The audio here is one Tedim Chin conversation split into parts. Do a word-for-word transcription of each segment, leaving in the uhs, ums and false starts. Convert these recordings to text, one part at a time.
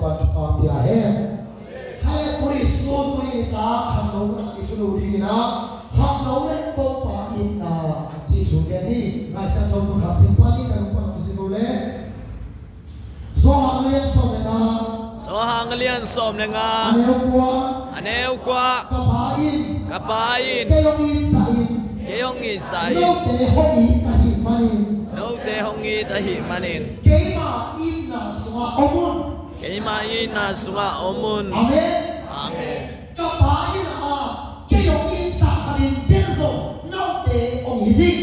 Topa thupha pia hen. Hale, tuni sun tuni nitak khangno na i thulu dingin ah, khangno le Topa itna cih thu gen ni. Lai Siangtho mun khat sim pah ni, ka lungpang sim lo le. Johan a lian sawm le nga. Johan a lian sawm le nga. A neu kua. A neu kua. Ka Pa in. Ka Pa in. Kei hong itsak in. Kei hong itsak in. Note hong it ahih manin. Note hong it ahih manin. Keima itna sungah om un. Keima itna sungah om un. Amen. Amen. Ka Pa in a, kei hong itsak khat in ken zong note hong it ding.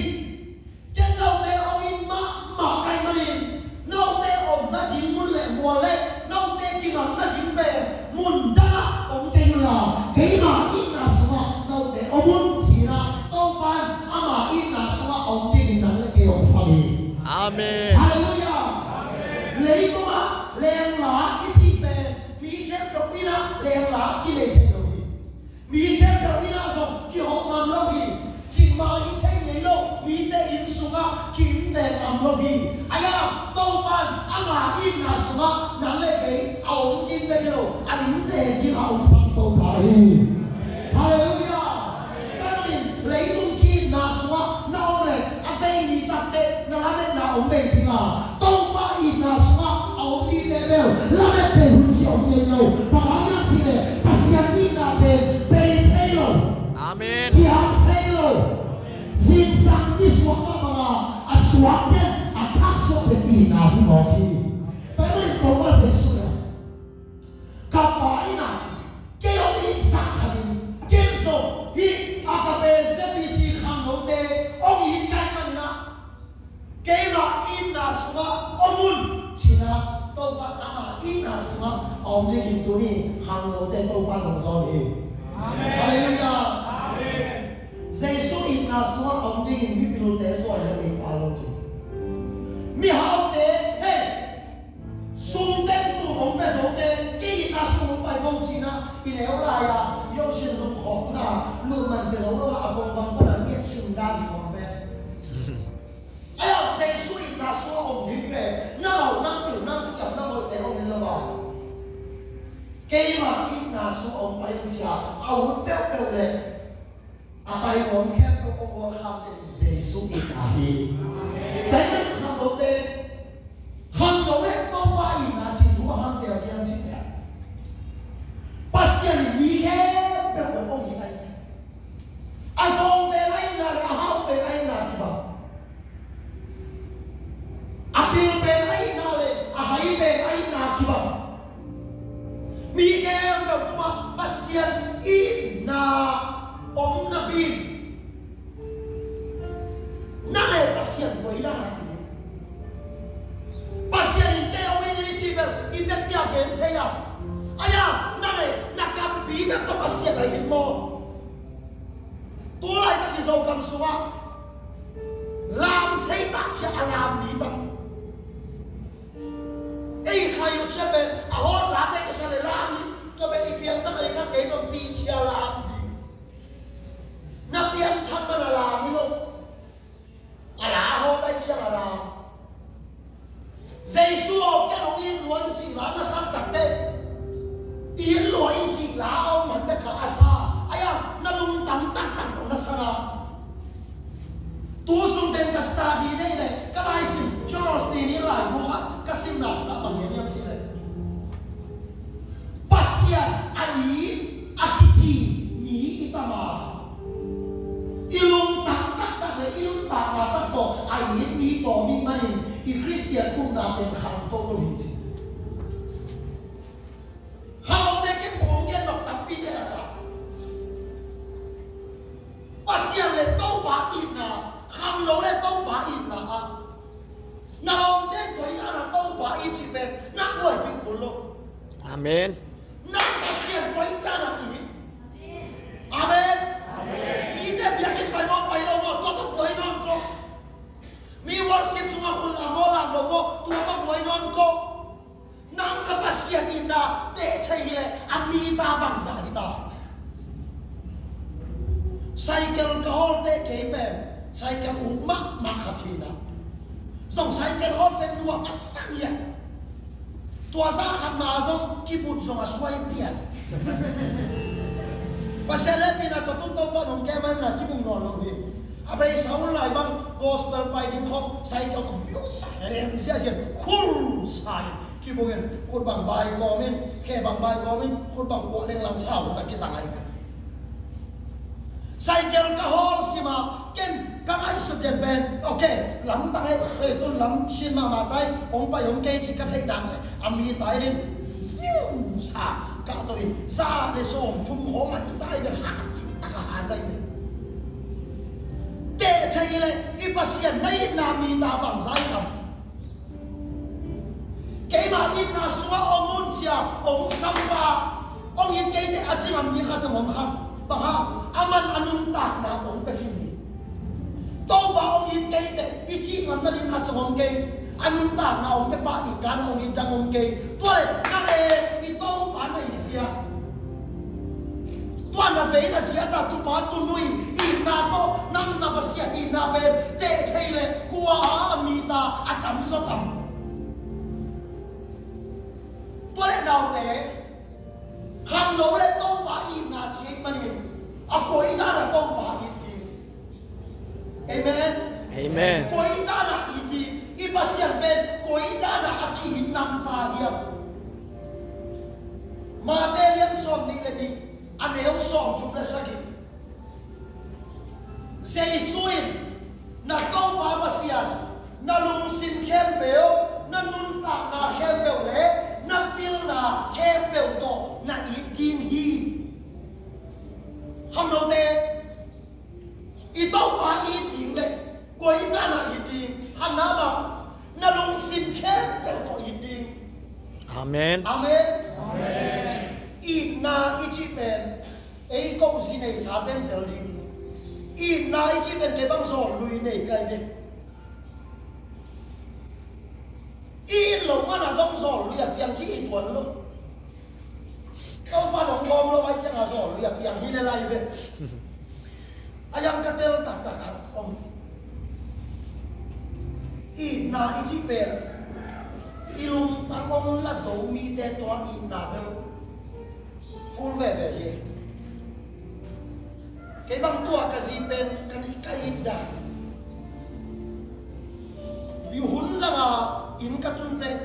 Ken note hong it mahmah ka hih manin, note omna ding mun le mual le note kigamna ding pen mun dangah om kei unla, keima itna sungah note om un, ci-in ah Topa in ama itna sungah om dingin nang le kei hong sam hi. Amen. Halleluiah. Leitungah lengla i cih pen mi khempeuh in ah lengla kinei thei lo hi. Mi khempeuh in ah zong kihawh ngam lo hi. Cikmah i thei ngei lo mite inn sungah ki-innte ngam lo hi. Ahi zongin Topa in ama itna sungah nang le kei a om ding bek hi lo, a innte dingah hong sam Topa hi. Halleluiah. Tua ahih manin leitung ki-itna sungah na om leh a bei ni tak teh na lametna hong bei ding a, Topa itna sungah a om mite bel lamet bei hun ci om ngei lo. Bang hang hiam cih leh Pasian itna pen bei thei lo. Amen. Kiam thei lo. Zingsang nisuak mah bangin a suak pen, a thaksuak pen itna hi mawk hi. Tua ahih manin Topa Jesuh in, ka Pa in a ci, kei hong itsak khat in, ken zong hih Agape Z B C khangnote hong it ka hih manin ah, keima itna sungah om un, ci-in ah Topa in ama itna sungah a om dingin tuni khangnote Topa in hong sawl hi. Amen. Halleluiah. Amen. Jesuh itna sungah a om dingin mipilte zuan le ei pha lo ding. Mihaute, hei, sum teng tum hong pia zote, kei itna sung hong pai vo, ci-in ah i neu lai-a, i ocean zong khawkna lutman pia zo lo a, a kongvang pana ngiat sin dan suang ve. Ahi zongin Jesuh itna sungah om ding pen na lau, nang pil, nang siam, nang hoihte om in lo a, keima itna sungah hong pai un, ci-a a ut peuhpeuh leh a pai nuam khempeuh hong gualkham pen Jesuh itna hi. Tua ahih manin khangnote, khangno le Topa itna cih thu bang hang teel hiam cih leh, Pasian in mi khempeuh hong it ahi. A zawng pen a itna le a hau pen a itna kibang. A pil pen a itna le a hai pen a itna kibang. Mi khempeuh tungah Pasian itna om napi-in, nang le Pasian koi dan a it? Pasian in kei hong it hi cih bel i vekpi-a gen thei a, ahi zongin nang le na kampi bek tawh Pasian a it maw? Tu laitak i Zogam sungah lam thei tak ciang a lam mi tam. Ei khai uh ciang pen a hawt late ka sa le lam mi, tua pen i piangthak a i khat kei zong ti cia lam mi. Na piangthak man a lam mi lo. A la a hawt ahih ciang a lam. Jesuh aw, ken hong it lua in cih la na sak tak teh, it lua in cih la a om man bek a sa. Ahi zongin na lungtang taktak tawh na sa na. Tu sung teng ka study nei leh ka laisim, Charles Stanley laibu khat ka simna khat ah bang gen hiam cih leh, Pasian a it a kici mi i tam a, i lungtang taktak le i nuntakna tak tawh a it mi tawm ahih manin i Khristian upna pen khangto lo hi ci. Khangnote ken kong gen nop tampi te a ta. Pasian le Topa itna, khangno le Topa itna ah, na lawmte in koi dan a Topa it cih pen na buaipih kul lo. Amen. Nang Pasian koi dan a it? Amen. Amen. Mite biakinn pai maw, pai lo maw, tua tawh buai nawn ko. Mi worship sungah khut lam maw, lam lo maw, tua tawh buai nawn ko. Nang na Pasian itna teh thei hi leh a mi ta bangzah hi ta. Cycle ka hawlte kei pen cycle uk mahmah khat hi na. Zong cycle hawlte nuam a sang hi a. Tua zah khat ma zong kibut zong a suai pian. Pasian hehpihna tua tung Topa nong kem a na kibung nawn lo hi. A beisa hun lai bang gospel pai ding khawng cycle tawh fiu sa lem ziahziah khul sa in kibung in khut bang bai kawm in khe bang bai kawm in khut bang kuah leng lang sa hun na kizang ahi ve. Cycle ka hawl sim a, ken ka ngaihsut den pen, okay, lamdang e, eh, tun lam sin mahmah tai, hong pai hong kei ci ka theih dan le, a mi tai din, fiu sa, ka to in, za le sawm thum khawng a i tai pen, ha cik tak a ha tai pen. Teh thei le, i Pasian na itna mi ta bang zai tam. Keimah itna sungah hong nun cia, hong sampa, hong it keite a ci ngam ding khat zong om kha. Bang hang, aman a nuntakna hong pia khin hi. Topa hong it keite, i cih ngamna ding khat zong om kei. A nuntakna hong pia pah it kan hong it dang om kei. Tua le, nang e, i Topa na it hi a. Tua na vei na siat a tupa tunui itna tawh nang na Pasian itna pen teh thei le kua a mi ta a tam zaw tam. Tua le naute, khangno le Topa itna ci manin a koi dan a Topa it ding. Amen. Amen. Koi dan a it ding, i Pasian pen koi dan a a kihin nampa hiam? Mate lian sawm nih le nih, a neu sawm thum le sagih. Jesu in na Topa Pasian na lungsim khempeuh, na nuntakna khempeuh le na pilna khempeuh tawh na it ding hi. Khangnote, i Topa it ding le koi dan a it ding? Khatna bang, na lungsim khempeuh tawh it ding. Amen. Amen. Amen. Itna i cih pen ei ko zi nei sa ten tel ding. Itna i cih pen kei bang zawl lui nei kai ve. I it loh man a zong zawl lui a piang ci i tuan lo. Topa nong gawm lo ai ciang a zawl lui a piang hi le lai ve. A yang ka tel taktak khat om. Itna i cih pen i lungtang hong la zo mite tua itna bel full veve hi. Kei bang tua ka zi pen ka nih ka it dan. Yu hun zanga inn ka tun teh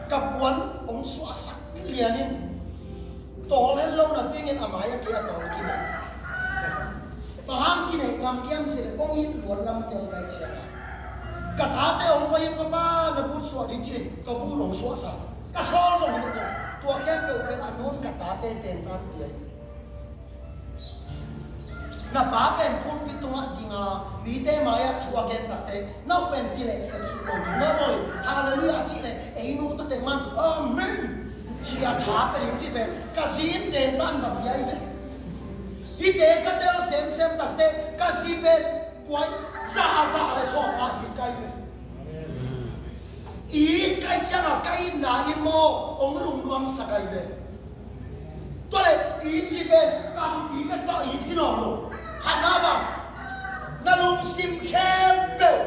ka puan hong suahsak lianin tawl het lo napi-in a mai-ah kei a tawl kinei. Bang hang kinei ngam kiam cih leh hong it luat lam tel kai ciang a ka tate hong pai in, "Papa, na but suah ding," ci-in ka but hong suahsak. Ka sawl zong hi lo. Tua khempeuh pen a nu'n ka tate tentan pia hi. Na pa pen pulpit tungah ding a, mite mai-ah thu a gen tak teh, na u pen kilehsep suk lo ding. Na u, "Halleluiah," a cih leh ei nu ta teng man, "Amen," ci a tha pia ding cih pen ka zi in tentan va pia hi ve. Hihte ka tel semsem tak teh ka zi pen kuai za a za le sawm a it kai ve. It kai ciang a ka itna in maw hong lungnuamsak kai ve. Tua leh it cih pen tampi bek tawh it hi nawn lo. Khatna bang, na lungsim khempeuh.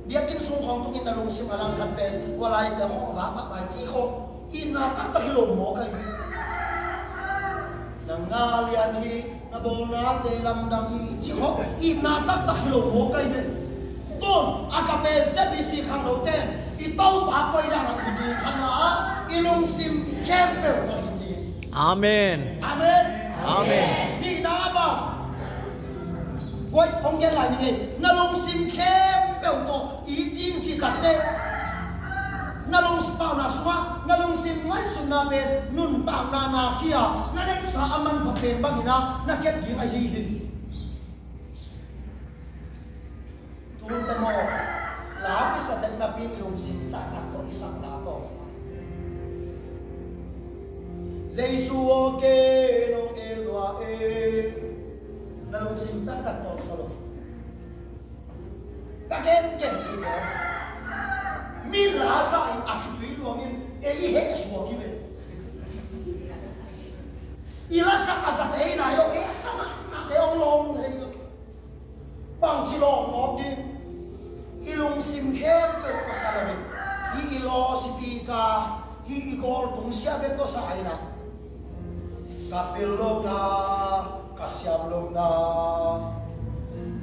Biakinn sung khawng tungin na lungsim a langkhat pen, kua lai te khawng vak vak lai cih khawng itna taktak hi lo maw kai. Na nga lian hi, na bawlnate lamdang hi, cih khawng itna taktak hi lo maw kai ve. Tun, Agape Z B C khangnote, i Topa koi dan a it ding, khatna ah i lungsim khempeuh tawh it ding. Amen. Amen. Amen. Nihna bang, koi hong gen lai ni ngei, na lungsim khempeuh tawh it ding cih tak teh, na lungsim, paunak sungah na lungsim ngaihsutna pen nuntakna na khia, na neihsa a manpha pen bangin ah na kem ding ahi hi. Tun te maw, la kisa tek napi lungsim taktak tawh i sak la tawh. Jesu aw, kei nong et lua e. Na lungsim taktak tawh sa lo. Ka gen ken ci sa. Mi la sa in a khitui luangin ei i heh suak hi ve. I la sak a zat ei nai lo, ei a sa na na te ong lawm thei lo. Bangci lawh mawk ding? I lungsim khempeuh ka sa lo hi. Hih i lawsipika, hih i gawl tungsiah bek tawh sa ahi na. Ka pil lohna, ka siam lohna.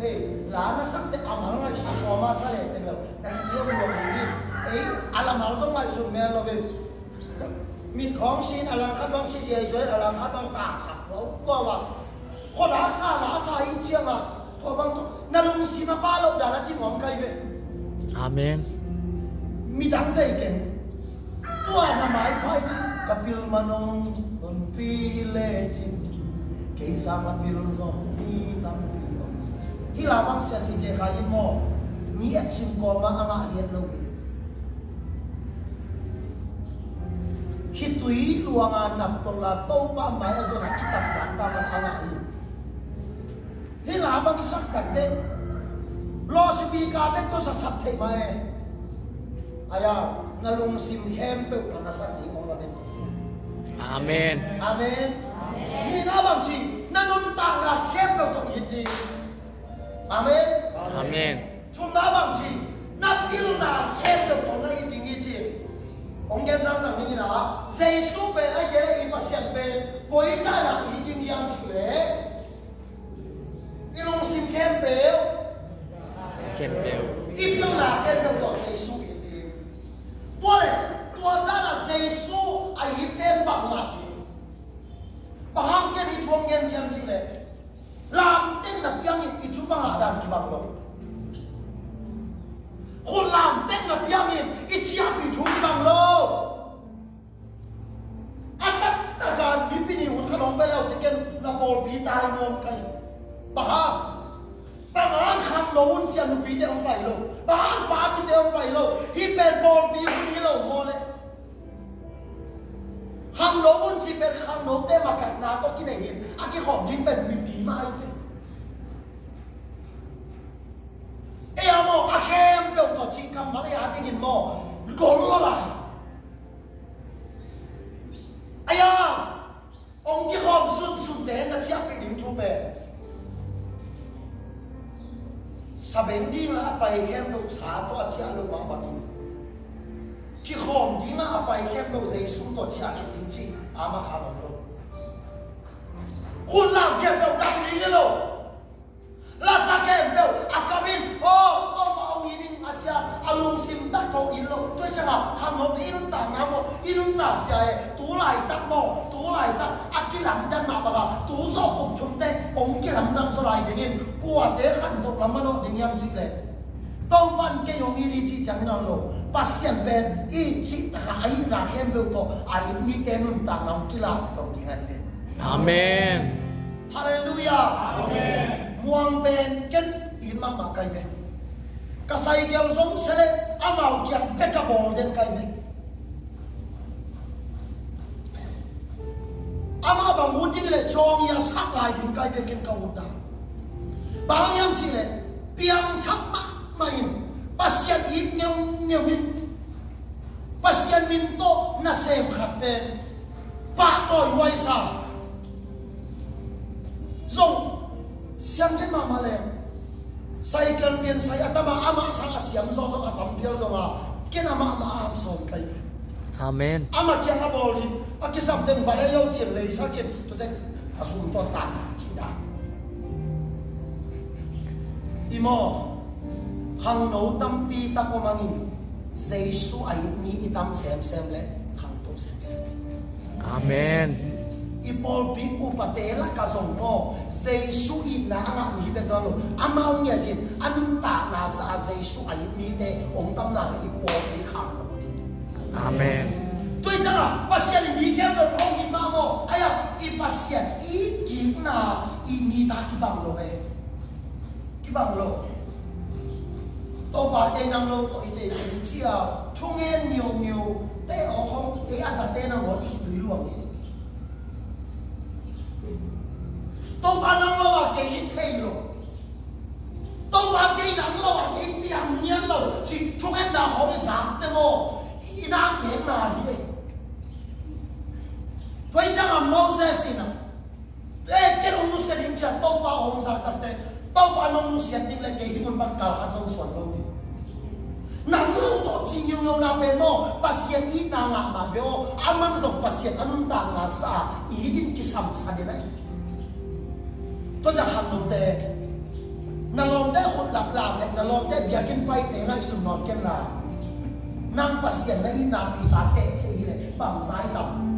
Ei, la na sakte a mal ngaihsut kawma sa leh te bel na kiam lo ding hi. Ei, a la mal zong ngaihsut mel lo in. Mit khawng sin a langkhat bang si ziaizuai a langkhat bang tangsak kuaukua a. Khuadaksa lasa i cianga tua bang tawh na lungsim a pah loh dan a ci nuam kai ve. Amen. Midang thei keng. Tua na maiphai cin ka pil manong tonpi lecin kei sang a pil zong mi tampi om. Hih la bang sia si ke kha in maw. Mi a cim kawma a ngah lian lo hi. Khitui luanga naptolna Topa mai a zona kitakzan ta man a ngah hi. Hih la bang i sak takte lawsipika bek tawh sa sak thei mah e. Aya, na lungsim khempeuh tawh na sak ding ong lamen ka si. Amen. Amen. Ni na bang ci na nuntakna khempeuh tawh it ding. Amen. Amen. Thumna bang ci na pilna khempeuh tawh na it ding hi ci. Ong gen zangzang ding ina Jesu pen a gele i Pasian pen koi kana it ding hiam ci le. I lungsim khempeuh. Khempeuh. I pilna khempeuh tawh Jesu it ding. Tua le tua tana Jesu a it ten bangmah ding. Bang hang ken i thuang gen kiam ci le. Lamteng na piangin i thu bangah dan kibang lo. Khut lamteng na piangin i ciahpih thu kibang lo. A taktakah nipi ni hun khat hong pai lo te ken na pawlpi tai nuam kai. Bang hang? Bang hang khangno un cia nupite hong pai lo? Bang hang papite hong pai lo? Hih pen pawlpi hun hi lo maw le. Khangno un ci pen khangnote makaihna tawh kinei hi. A kikhawm ding pen mipi mah ahi ve. Ei a maw a khempeuh tawh cih kammal ei a dingin maw gol lo lai. Aya, ong kikhawm sunsunte na ciahpih ding thu pen sabeng dinga a pai khempeuh sa tawh a ciah lo mah bangin kikhawm dinga a pai khempeuh Jesu tawh ciah khin ding cih a mah kha bang lo. Khut lam khempeuh dang ding hi lo. Lasa khempeuh a kamin aw Topa hong it ing a ciang a lungsim tak tawh it lo. Tua ciangah khangnote i nuntakna maw i nuntak sia e tu laitak maw tu laitak a kilamdan mah bangah tu zawh kum thumte hong kilamdang zaw lai dingin kuate khantoh lam manawh ding hiam cih leh Topan kei hong it hi cih ciangin a lo. Pasian pen i cih takah a itna khempeuh tawh a it mite nuntakna hong kilamto ding ahi ve. Amen. Halleluiah. Amen. Muang pen ken it mahmah kai ve. Ka saikel zong se leh amau kiang bek a bawl den kai ve. Amah bang ut ding leh cawng ia sak lai ding kai ve ken ka ut dan. Bang hiam cih leh piangthak mahmah in Pasian it ngeungeu in Pasian min tawh nasem khat pen pahtawi huaisa zong siang khen mahmah leh saikel pian sai a tama amah sang a siam zawh zong a tam phial zonga ken amah mah a hap sawn kai. Amen. Amah kiang a bawl hi a kisam teng vale yo cin leisakin tute a sum tawh tan cih dan. I maw khangno tampi tak om angin Jesu a it mi i tam semsem le khangto semsem. Amen. I pawlpi upate laka zong maw Jesu itna a ngah mi hi bek nawn lo. Amau ngiat in a nuntakna za a Jesu a it mite hong tam nak le i pawlpi khang lo ding. Amen. Tua i ciangah Pasian i mi khempeuh hong it mah maw aia i Pasian i kikna i mi ta kibang lo e. Kibang lo. Topa kei nang lo tawh i tei ding cia thungen ngiungeu te aw hong ei a zate nangawn i kitui luang hi. Topa nang lo a kei hi thei lo. Topa kei nang lo a kei piang nian lo cih thungetna hong i zak te maw i nak nekna hi. Tua i ciangah Moses in a Te ken hong nusia ding cia Topa hong zak takte Topa nong nusiat ding le kei hi mun pan kal khat zong suan lo ding. Nang lo tawh ci ngiungeu na pen maw, Pasian itna ngah mah ve aw. Aman zong Pasian a nuntakna sa a, i hih in kisamsa den ahi. Tua ciang khangnote, na lawmte khut lap lam leh na lawmte biakinn paite ngaihsun nawn kenla. Nang Pasian na itna pi ta teh thei hi leh bang zai tam?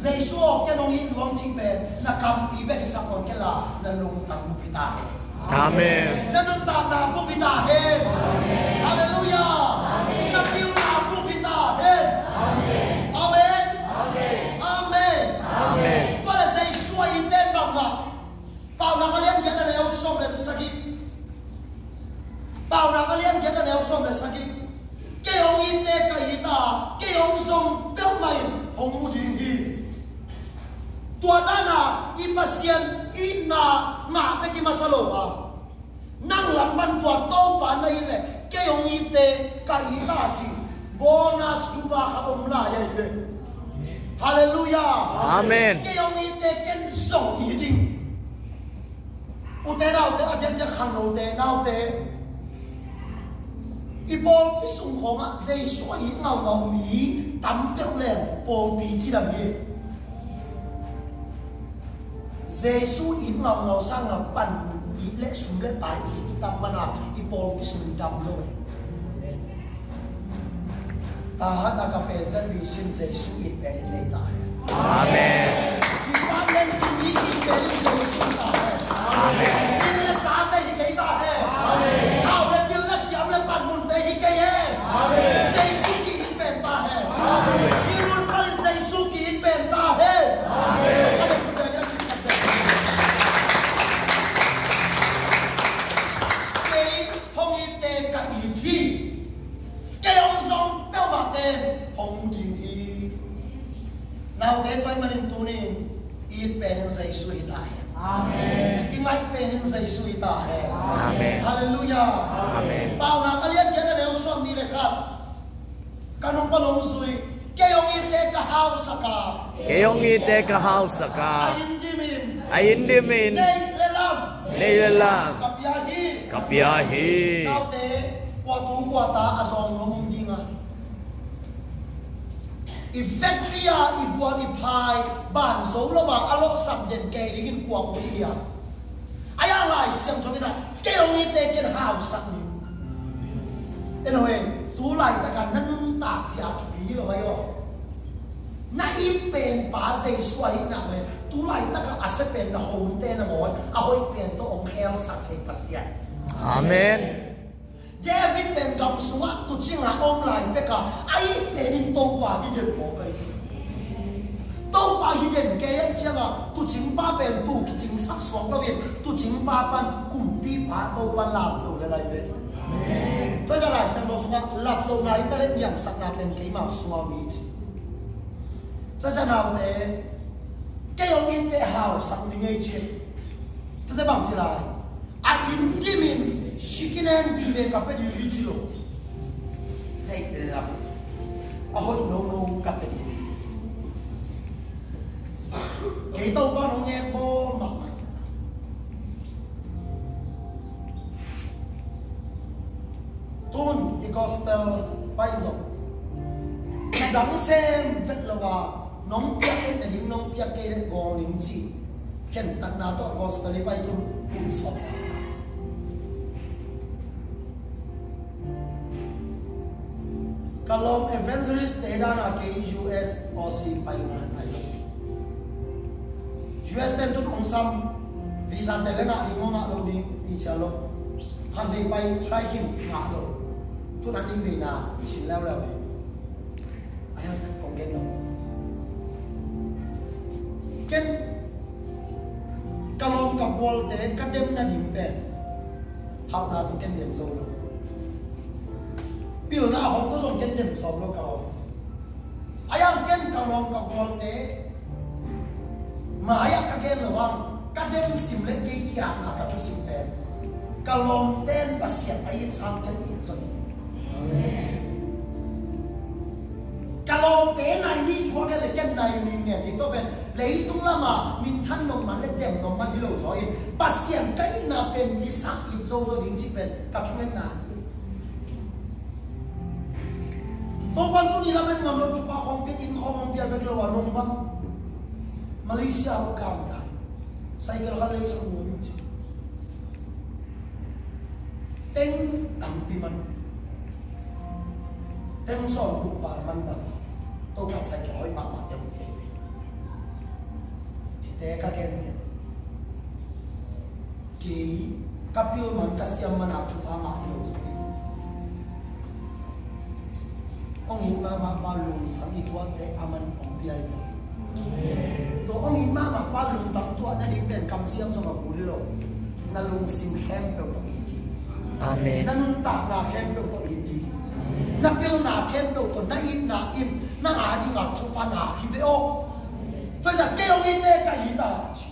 Jesu aw, ken hong it luang cih pen na kampi bek hi sak nawn kenla, na lungtang bup hi ta hen. Amen. Na nuntakna bup hi ta hen. Halleluiah. Na pilna bup hi ta hen. Amen. Amen. Amen. Tua leh Jesu a it ten bangmah. Paunak a lian giat a neu sawm le sagih. Paunak a lian giat a neu sawm le sagih. Kei hong itte ka it a, kei hong zong peuhmah in hong mu ding hi. Tua dan a i Pasian itna ngah bek hi masa lo a, nang lam pan tua Topa na it leh kei hong itte ka it a ci, bonus thu pa khat om lai ahi ve. Halleluiah. Amen. Kei hong itte ken zong it ding. Ute naute, a diakdiak khangnote naute, i pawlpi sung khawngah Jesu a it ngaungau mi tam peuh leng pawlpi cidam hi. Jesu it ngaungau sangah pan it le sum le pai it i tam mana i pawlpi sung dam lo e. Tahat a ka pe Z B C in Jesu it pen in nei ta hen. Amen. Department tuni it pen in Jesu ta hen. Amen. Pil le sate hi kei ta hen. Amen. Hau le pil le siam le panmunte hi kei hen. Amen. Jesu ki it pen ta hen. Amen. Pil mun pan in Jesu ki it pen ta hen. Amen. Ka le su pen in Jesu. Kei hong itte ka it hi. Kei hong zong peuhmah ten hong mu ding hi. Naute, tua ahih manin tuni-in i it pen in Jesu hi ta hen. Amen. I ngaih pen in Jesu hi ta hen. Amen. Halleluiah. Amen. Paunak a lian giat a neu sawmnih le khat. Ka nung pan hong zui. Kei hong itte ka hausak a. Kei hong itte ka hausak a. A inn dimin. A inn dimin. Neih le lam. Neih le lam. Ka pia hi. Ka pia hi. Naute, kua tu kua ta a zawng hong um ding a. I factory a i gual i phai ban zo lo a, a lawhsak den kei dingin kua um hi a. Ahi a Lai Siangtho in a, kei hong itte ken hausak ni. En aw e, tu laitak a na nuntak zia thupi hi lo ahi aw. Na it pen pa Jesu ahih nak leh tu laitak a a sia pen na hote nangawn a hoih pen tawh hong khelsak thei Pasian. Amen. David pen gam sungah tuucing a om lai pek a, a it pen in Topa hi den mawk ahi. Topa hi den kei ahih ciangin tuucing pa pen tuu kicingsak suak lo in, tuucing pa pan kumpipa Topa lamto lel lai ve. Tua ciang Lai Siangtho sungah laptohna hi ta leh niamsakna pen keimah sungah om hi ci. Tua ciang naute, kei hong itte hausak ni ngei ci. Tua ciang bang ci lai? A inn dimin sikinen vive ka pia ding hi ci lo. Hei, lam a hoih nono ka pia ding hi. Kei Topa nong ngek bawl mahmah. Tun i gospel pai zo. Dang sem vet lo a, nong piak kei na ding, nong piak kei leh gawng ding ci. Khentatna tawh gospel i pai tun kum sawm. Ka lawm evangelist te dan a kei U S Aussie pai ngan ai lo. U S ten tun hong sam visa te le ngah ding maw ngah lo ding ti cia lo. Khat vei pai try khin ngah lo. Tun a nih veina i sin leuleu ding. A hiang kong gen lo. Ken ka lawm ka gualte ka dem nading pen hauhna tawh ken dem zo lo. Pilna a hong tawh zong ken dem sawm lo ka lawm. A hiang ken ka lawm ka gualte mai-ah ka gen lo bang, ka dem sim le kei kiatna ka thusim pen ka lawmte in Pasian a it sang ken it zong. Ka lawmte nai nih thuak le ken nai li ngen ding tawh pen leitung lama minthan nop man le dem nop man hi lo zaw in Pasian ka itna pen mi sang it zo zaw ding cih pen ka thungetna hi. Topan tuni lamen ngam lo, thupha khawng pia, inn khawng hong pia bek lo a nong bang. Malaysia hong kam tai. Cycle khat lei sawm nuam in ci. Teng tampi man. Teng sawm guk val man bang. Topa cycle hoih mahmah te hong pia hi ve. Hihte ka gen den. Kei ka pil man ka siam man a thupha ngah hi lo zong hi. Hong it mahmah pa lungtang i tuahte a man hong pia hi lo. Tua hong it mahmah pa lungtang tuah nading pen kamsiam zong a kul hi lo. Na lungsim khempeuh tawh it ding. Amen. Na nuntakna khempeuh tawh it ding. Na pilna khempeuh tawh na itna in nang a dingah thupha na hi ve aw. Tua zah kei hong itte ka it a ci.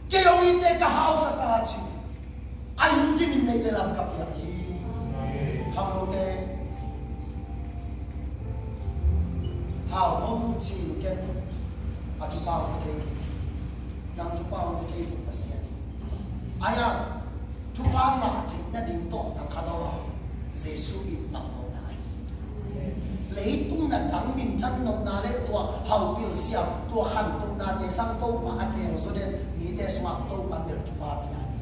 Kei hong itte ka hausa ta ci. A inn kim in neih le lam ka pia hi. Khangnote, hau hong cin ken a thupha hong thei. Nang thupha hong thei Pasian hi. Ai a, thupha ngah theih nading tawh tang khat a, Jesu in bang lo na hi. Leitung na tang minthan nopna le tua hauhpilh siam, tua khantohnate sang Topa a teng zaw den mite sungah Topa bel thupha pia hi.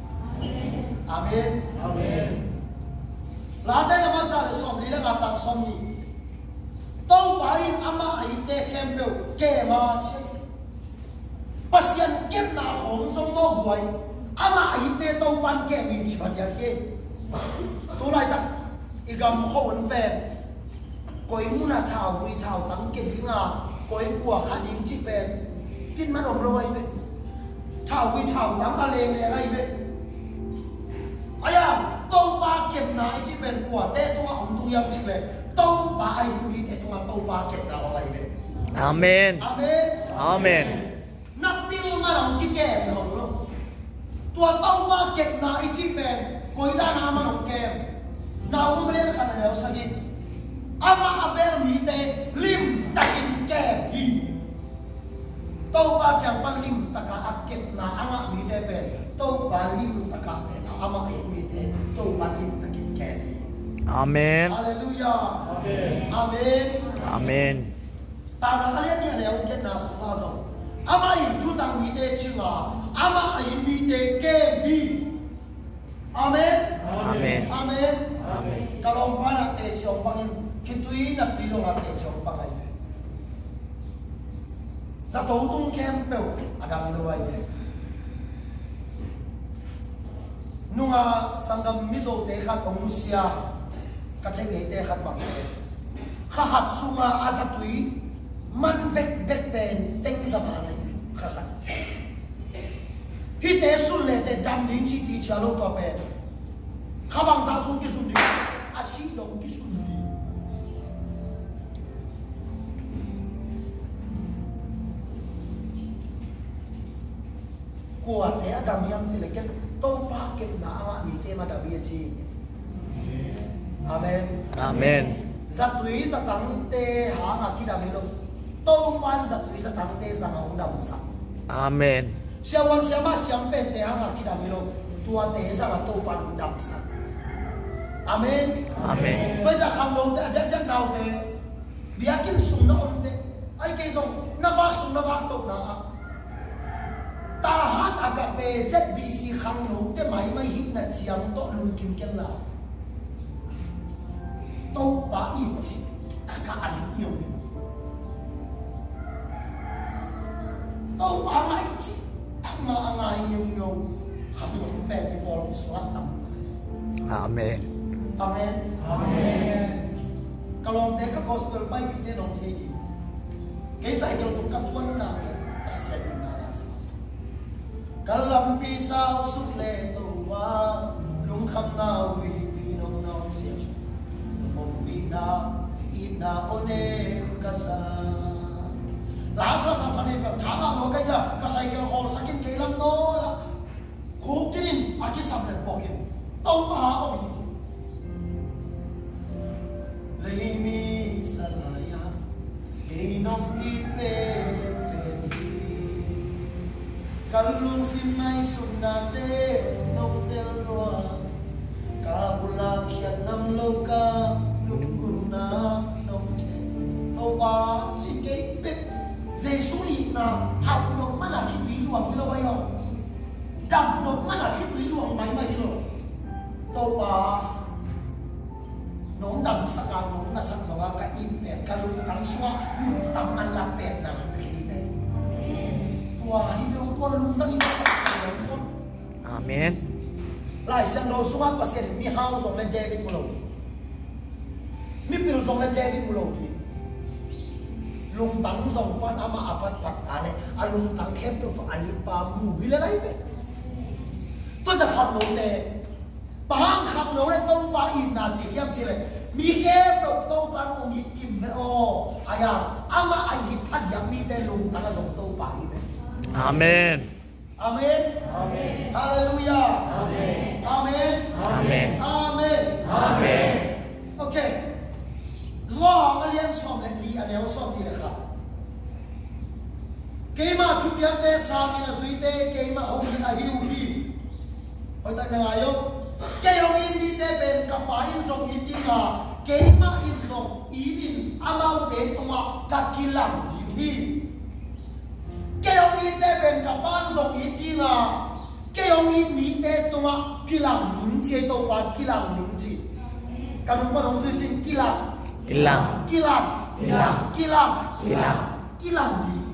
Amen. Amen. Late na mansa le sawm li le nga tang sawm ni. Topa in amah a itte khempeuh kem a ci. Pasian kepna khawng zong mawh buai. Amah a itte Topan kem hi ci pha diak hi. Tu laitak i gam khua un pen koi mun a thauvui thautang ke ding a, koi kua kha ding ci pen pin man om lo ai ve. Thauvui thautang a lengleng ai ve. Ai a, Topa kepna i ci pen kuate tungah om tung hiam ci pen Topa a it mite tungah Topa kepna om ai ve. Amen. Amen. Amen. Na pil man hong kikem hi hong lo. Tua Topa kepna i cih pen koi dan a man hong kem? Nahum lian khat a neu sagih. Amah a bel mite limtakin kem hi. Topa kiang pan limtaka a kepna a ngah mite pen Topa limtaka pen amah a it mite Topa limtakin kem hi. Amen. Halleluiah. Amen. Amen. Amen. Paunak a lian nih a neu giatna sungah zong amah in thutang mite cing a, amah a it mite kem hi. Amen. Amen. Amen. Amen. Ka lawmpa na teci hong bangin khitui na tui lo a teci hong bang ahi ve. Zato tung khempeuh a dam lo ahi ve. Nunga sanggam Mizote khat hong nusia ka theih ngeite khat bang te. Kha khat sunga a zatui man bekbek pen teng za val ahi kha khat. Hihte sun lehte dam ding cih ti cia lo tua pen. Kha bangsa sung kisun ding a sih dong kisun ding. Kuate a dam hiam cih leh ken Topa kepna a ngah mite mah dam hi a ci. Amen. Amen. Zatui zatangte hanga kidam hi lo. Topan zatui zatangte zanga hong damsak. Amen. Siavuan siamah siampente hanga kidam hi lo. Tuate zanga Topan hong damsak. Amen. Amen. Tua hi zah khangnote a diakdiak naute biakinn sung na omte, ai kei zong na vak sung na vak tohna ah Tahan Agape Z B C khangnote maimai hihna ciang tawh lungkim kenla. Topa i cih taka an ngiungeu. Topa mai cih takma a ngai ngiungeu. Khangno pen i pawl i suah tam ta. Amen. Amen. Amen. Ka lawmte ka gospel paipihte nong thei ding. Kei cycle tung ka tuan nak le a sia ding na la sa sa. Ka lampi sau suk le to a lungkhamna huipi nong nong siam. Lungkhamna itna onem ka sa. La sa sa pa ne pa thama lo kai cha ka cycle hol sakin kei lam no la. Khuk kinin a kisam le pokin Topa a om hi. Leimi sa lai-a kei nong it penpen hi. Ka lungsim ngaihsutnate nong tel lua. Ka bula khiat nam lo ka lungkunna nong thei. Topa, ci kei bek. Jesu itna hauh nop mana khitui luang hi lo ahi aw. Dam nop mana khitui luang maimai hi lo. Topa, nong damsak a, nong nasak zong a, ka it pen, ka lungtang sungah lungtang an lak pen nang bek hi teh. Tua hi ve aw, tua lungtang hi ve aw, ka siang sung. Amen. Lai Siangtho sungah Pasian in mihau zong le David mu lo ding, mipil zong le David mu lo ding. Lungtang zong pan amah a patpat a le a lungtang khempeuh tawh a it pa mu hi le lai ve. Tua zah khamlote, bang hang khamlo le Topa itna ci hiam cih leh, mi khempeuh Topa in hong it kim ve aw. Ahi a, amah a it phadiak mite lungtang a zong Topa hi ve. Amen. Amen. Amen. Halleluiah. Amen. Amen. Amen. Amen. Amen. Okay. Johan a lian sawm le li, a neu sawm nih le khat. Keimah thupiakte sangin a zuite keimah hong it ahi uh hi. Hoihtak na ngai aw. Kei hong it mite pen ka Pa in zong it ding a, keimah in zong it in amaute tungah ka kilang ding hi. Kei hong itte pen ka Pa'n zong it ding a, kei hong it mite tungah kilang ning ci, ei Topa'n kilang ning ci. Ka nungpan hong zui sin, kilang. Kilang. Kilang. Kilang. Kilang. Kilang. Kilang ding.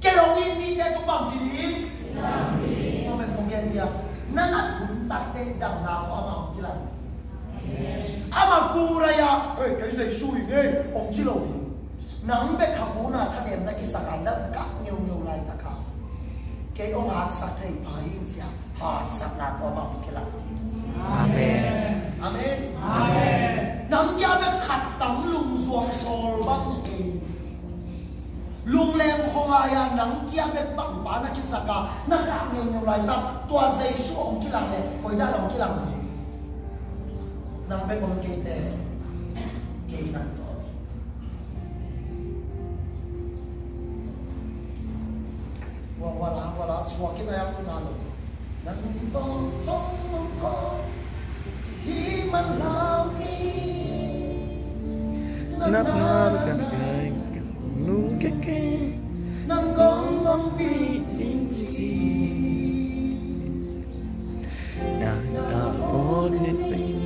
Kei hong it mite tung bang ci ding? Kilang ding. Tua pen hong gen dia. Na nat hun takte damna tawh amah hong kilang ding. Amah kurai a, "Ei, kei Jesu hi ngei," hong ci lo hi. Nang bek kha kuna thanemna kisak a, na kah ngeungeu laitak a, kei hong hatsak thei pa hi ing ci a, hatsakna tawh amah hong kilang ding. Amen. Amen. Amen. Nang kia bek khat tam lungzuang sawl bang hi. Lungleng khong a, nang kia bek bang pa na kisak a, na kah ngeungeu laitak, tua Jesu hong kilang leh, koi dan hong kilang ding? Nang bek om, keite, kei nang tawh hi. Wa, wa la, wa la, suak in a, yang tu na lo. Nang kong kong kong kong hi man lau ki. Nang na ka jai nung ke ke. Nang kong kong pi ding ci. Nang ta on ne pin.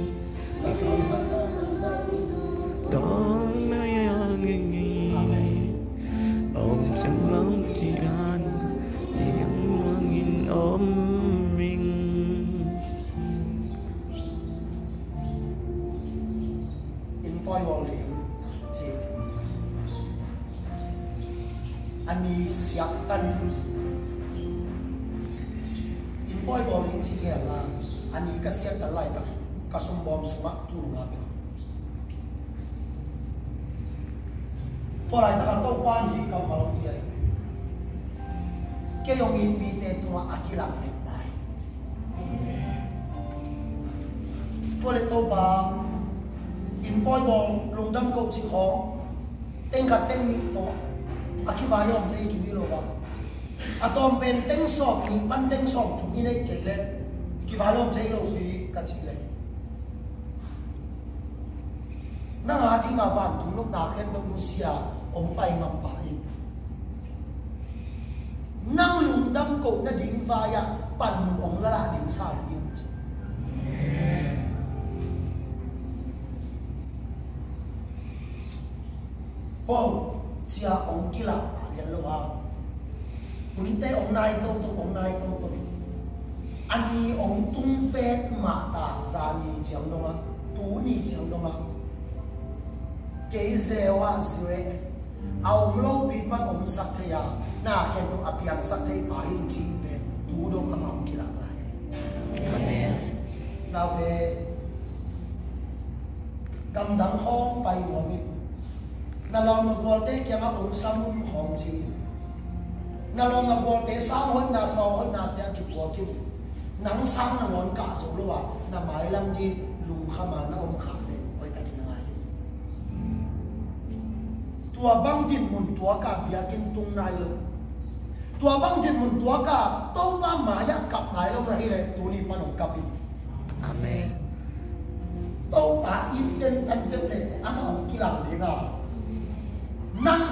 Tawng na yang ngi ngi. Amen. Om Shem Lam Ci An. Yang Wang In Om Ring. In pawi bawl ding ci. A ni siaktan in pawi bawl ding ci gel la, a ni ka siaktan laitak ka sumbawm sungah tul nga pek. Tua laitak a Topa in hih kammal hong pia hi. Kei hong it mite tungah a kilang ding pa hi. Tua leh Topa, in pawi bawl, lungdam ko cih khawng, teng khat teng nih tawh a kivai awm thei thu hi lo a, a tawm pen teng sawm nih pan teng sawm thum i neih kei leh kivai awm thei lo hi ka cih leh, nang a ding a vantung nopna khempeuh nusia hong pai ngam pa in, nang lungdam ko nading vai-ah panmun hong la lah ding sa lo hi. Ho, cia hong kilah a lian lo hang. Hunte hong nai toto, hong nai toto. A ni hong tung pek mah ta, zani ciang dongah, tuni ciang dongah. Kei zeu ah zireh a om lopi pan omsak thei a, na khempeuh a piangsak thei pa hi ing cih pen tu dong amah hong kilang lai. Amen. Naute, gamdang khawng pai nuam in, na lawm na gualte kiangah hong sam un khawng ci in. Na lawm na gualte sang hoihna, sawng hoihnate a kipuak in. Nang sang nangawn kah zo lo a, na mailam ding lungkham a na om khak leh hoihtakin na ngai in. Tua bang dinmun tuak a biakinn tung nai lo. Tua bang dinmun tuak a Topa mai-ah kap nai lo na hi leh tuni pan hong kap in. Amen. Topa in tentan peuh leh amah hong kilang ding a,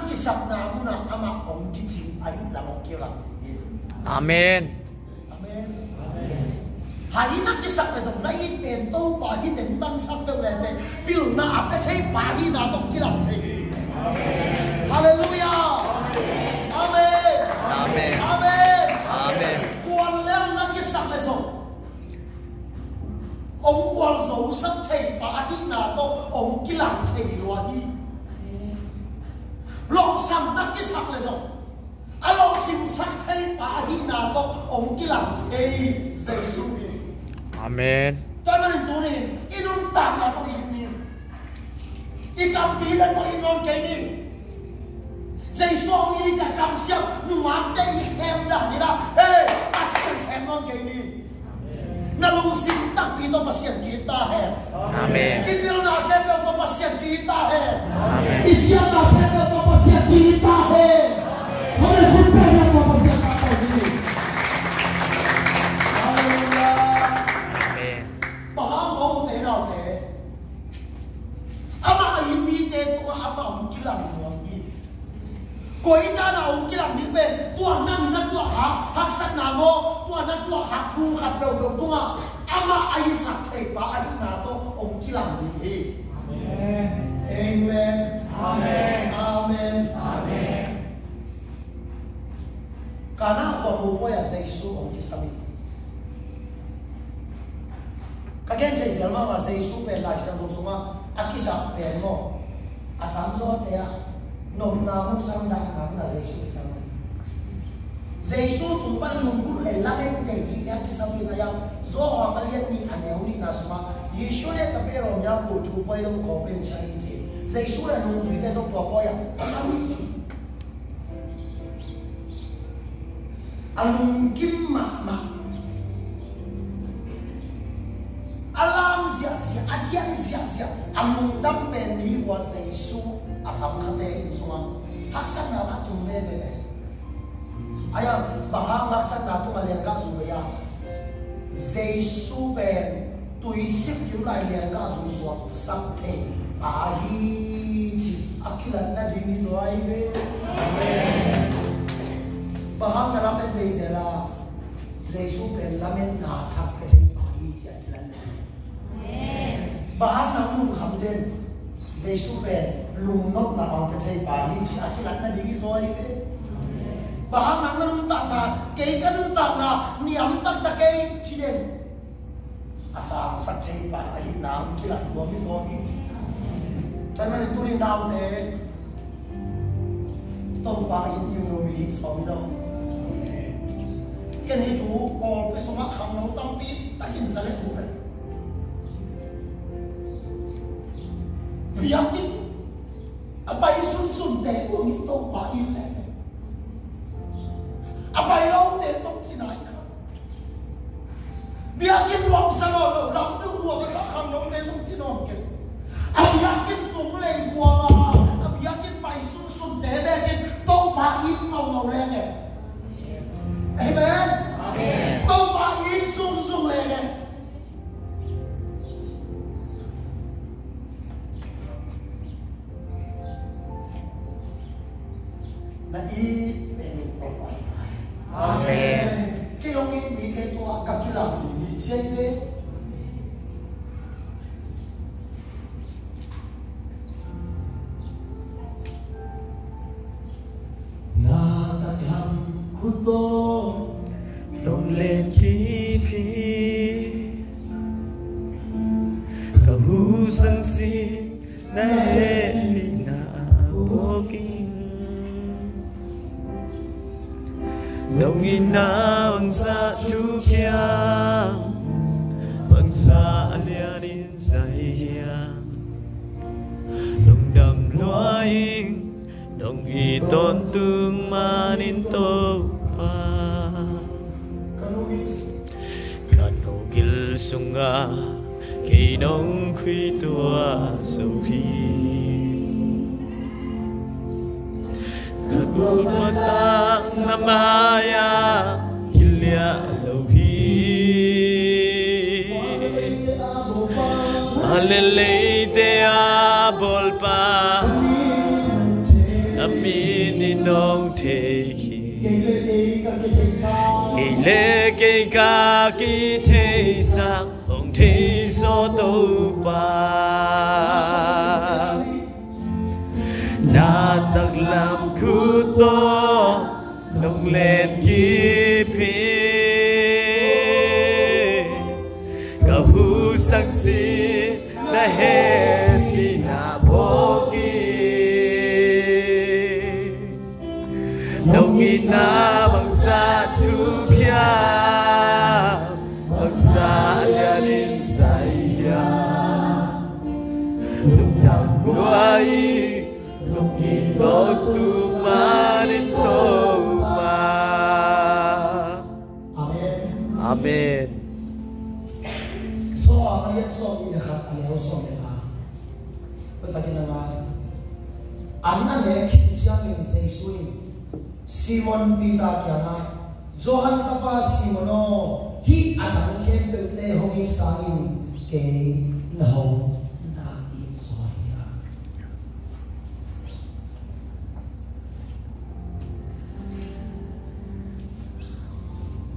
kisapna munah amah hong kicing ahih lam hong kilang ding hi. Amen. Amen. Hai na kisak le zong na it pen Topa hi teng, tansak peuh leh teng, pilna a pia thei pa ahihna tawh hong kilang thei hi. Halleluiah. Amen. Amen. Amen. Amen. Kual lel na kisak le zong hong kual zosak thei pa ahihna tawh hong kilang thei lua hi. Lawhcing na kisak le zong a lawhcingsak thei pa ahihna tawh hong kilang thei Jesu hi. Amen. Tua ahih manin tuni-in i nuntakna tawh it ni. I kampi le tawh it nawn kei ni. Jesu hong it ni ciang kamsiam nungakte i hem dan hi na. Hei, Pasian hem nawn kei ni. Na lungsim takpi tawh Pasian ki-it ta hen. Amen. I pilna khempeuh tawh Pasian ki-it ta hen. Amen. I siatna khempeuh tawh Pasian ki-it ta hen. Amen. Hallelujah. Khut pek na tawh Pasian ta hen. Hallelujah. Amen. Bang hang, ute naute, amah a it mite tungah amah hong kilang nuam hi. Koi dan a hong kilang ding pen, tua nang na tuahkhak haksatna maw, tua na tuahkhak thu khat peuhpeuh tungah amah a hisak thei pa ahihna tawh hong kilang ding hi. Amen. Amen. Amen. Amen. Amen. Kana khua mopawi ah Jesu hong kisam hi. Ka gen thei zel mahmah, Jesu pen Lai Siangtho sungah a kisap pen maw, a tamzawte ah nopna mun, sang dahna mun ah Jesu kisam hi. Jesu tung pan lunggulh le lamet nei ding a kisam hi. Ngai a, Johan a lian nih a neu nihna sungah Jesu le Kapernaum a kul thu pawi lo khawm pen ci hi ci. Jesu le nungzuite zong tua pawi ah kisam hi ci. A lungkim mahmah, a lam ziahziah, a dian ziahziah, a lungdam pen mi hua Jesu a sam khate inn sungah haksatna mah tung veve ve. Ahi hang bang hang haksatna tungah liangkah zu bei a, Jesu pen tuisik kim lai liangkah zu suaksak thei pa hi ci a kilatna ding hi zaw ahi ve. Bang hang na lamet bei zel a, Jesu pen lametna thak pia thei pa hi ci a kilatna hi. Bang hang na lungkham den, Jesu pen lungnopna hong pia thei pa hi ci a kilatna ding hi zaw ahi ve. Bang hang na nuntakna, kei ka nuntakna niam taktak kei ci den, a sangsak thei pa ahihna hong kilang nuam hi zaw hi. Tua ahih manin tuni naute, Topa in i um lo mi hi sawm hi lo. Ken hih thu Kawlpi sungah khangno tampi takin za leh mu ta hi. Biakinn a pai sunsunte kuangin Topa in leh, a pai lote zong ci nai kha. Biakinn nuamsa nawn lo, lamdung nuam a sa khangnote zong ci nawn kei. A biakinn tung lei buang a, a biakinn pai sunsunte bekin Topa in a um lo leng e. Amen. Amen. Topa in sungzung leng e. Na it pen in Topa hi ta hen. Amen. Kei hong it mite tungah ka kilang ding hi ci ahi ve. Na taklam khut tawh nong len kip hi. Ka hu sangsin na hehpihna a puak in. Nong itna bang zah thu kiam, bang zah lian in zai hiam. Nong dam lua ing, nong it tawntung manin Topa. Ka nu gil sungah kei nong khui tuah zo hi. Ka gulphuh tang na mai-ah kiliah lo hi. Van le leite a bawlpa, na Mi nih nong thei hi. Kei le kei ka kitheisak, kei le kei ka kitheisak, hong thei zaw Topa. Na taklam khut tawh nong len kip hi. Ka hu sak si na hehpihna phawk hi. Nong itna bangzah thukhia, bangzah lianin sa hiam. Lungdam lua hi, nong it tawh tu manin Topa. Amen. Amen. Sawm a lian sawm nih le khat, a neu sawm le nga. Patakin a ngai. An a nek khit ciangin Jesu in Simon Peter kiangah, Johan tapa Simon aw, hih a dang khempeuhte hong it sangin kei na hong na it zaw hiam?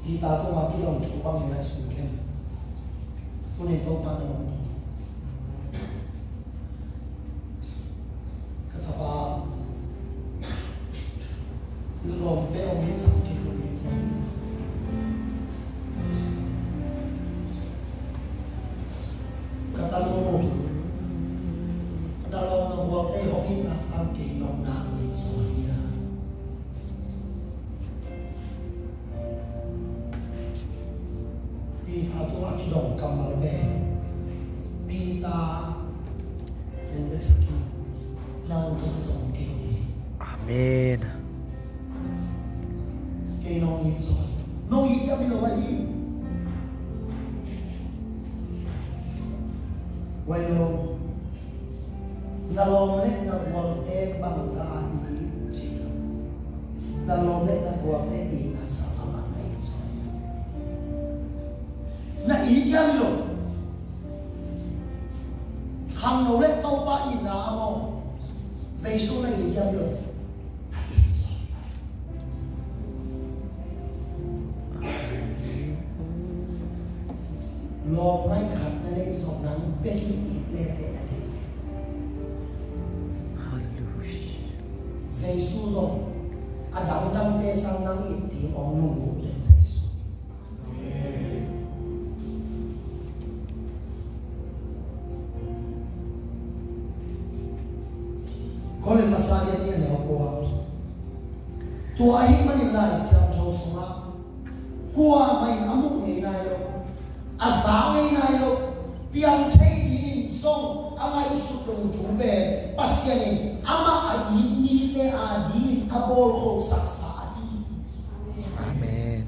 Peter tungah kidong thu bangin a sung khen. Tuni Topa na hong ka tapa lawmte hong it sam kei, hong it sam. Ka tanu, na lawm na gualte hong itna sang kei, nong na it zaw hiam? Peter tungah kidong kammal pen, Peter, en bek sakin, nang tungah zong kei hi. Amen. Kei nong it zaw, nong it hiam hi lo ahi. Wai lo. Na lawm le na gualte bangzah i it cih lo. Na lawm le na gualte itna sang amah na it zaw. Na it hiam hi lo. Khangno le Topa itna a maw, Jesu na it hiam hi lo. Lawm ngai khat na neih zawh nang bek in it lete na deih. Halleluiah. Jesu zong a dangdangte sang nang it ding hong nunguk den Jesu. Korin masa lian nih a neu kua. Tua ahih manin Lai Siangtho sungah, kuamah in a muh ngei nai lo, a za ngei nai lo, piang thei dingin zong a ngaihsut loh thu pen Pasian in amah a it mite adingin a bawlkholhsaksa ahi hi. Amen.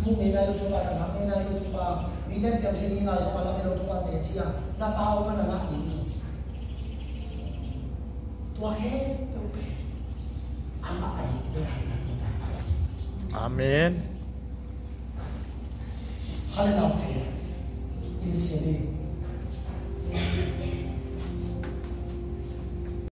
Muh ngei nai lo Topa, na zak ngei nai lo Topa, mite piang thei ding a zong a lam ngei lo Topa teci a, na pau ma na ngah ding. Tua khempeuh pen amah a it te a na Topa. Amen. Hallelujah. In the city.